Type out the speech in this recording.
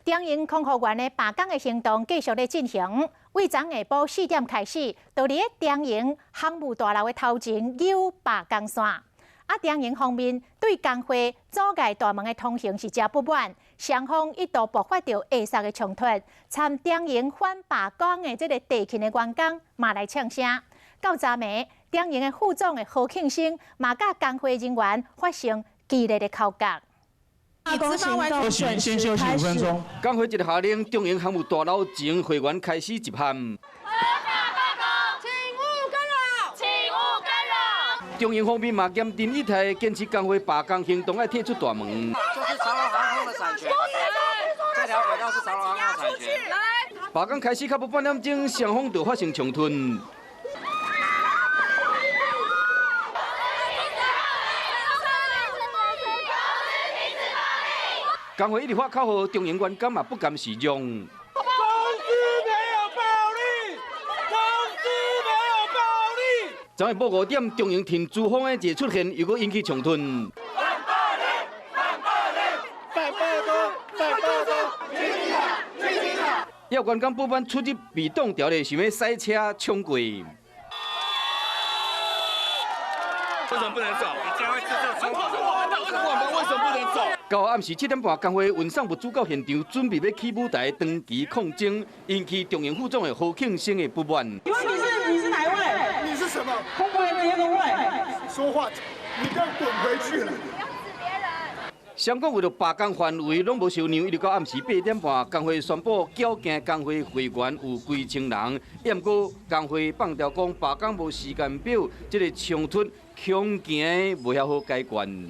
中營空服員的罷工的行動繼續咧進行，對昨下晡4點開始，就佇咧中營航務大樓的頭前扭罷工線。啊，中營方面對工會阻礙大門的通行是誠不滿，雙方一度爆發著下殺的衝突，參中營反罷工的這个地勤的員工嘛來嗆聲。到昨暝，中營的副總的何慶生嘛佮工會人員發生激烈的口角。休息，先休息5分鐘。工會一个下令，中營航務大樓前會員開始集合。合法罷工，請勿干擾，請勿干擾。中營方面嘛堅定一態，堅持工會罷工行動愛退出大門。這是長榮航空的產權，這條軌道是長榮航空的產權。罷工開始較無半點鐘，雙方就發生衝突。工會一直發口號，中營員工嘛不甘示弱。公司沒有暴力，公司沒有暴力。昨下晡5點，中營陳珠峰的一個出現，又閣引起衝突。反暴力，反暴力，反罷工，反罷工，請起來，請起來。有員工不滿出入被擋著咧，想欲賽車衝過。為什麼不能走？我們為什麼不能走？到暗時7點半，工會運送物資到現場，準備欲起舞台長期抗爭，引起中營副總的何慶生的不滿。請問你是哪一位？你是什麼？空服員的工會。說話，你給我滾回去了！雙方為著罷工範圍攏無相讓，一直到暗時8點半，工會宣布矯正工會會員有幾千人，毋過工會放調講罷工無時間表，這个衝突恐驚無遐好解決。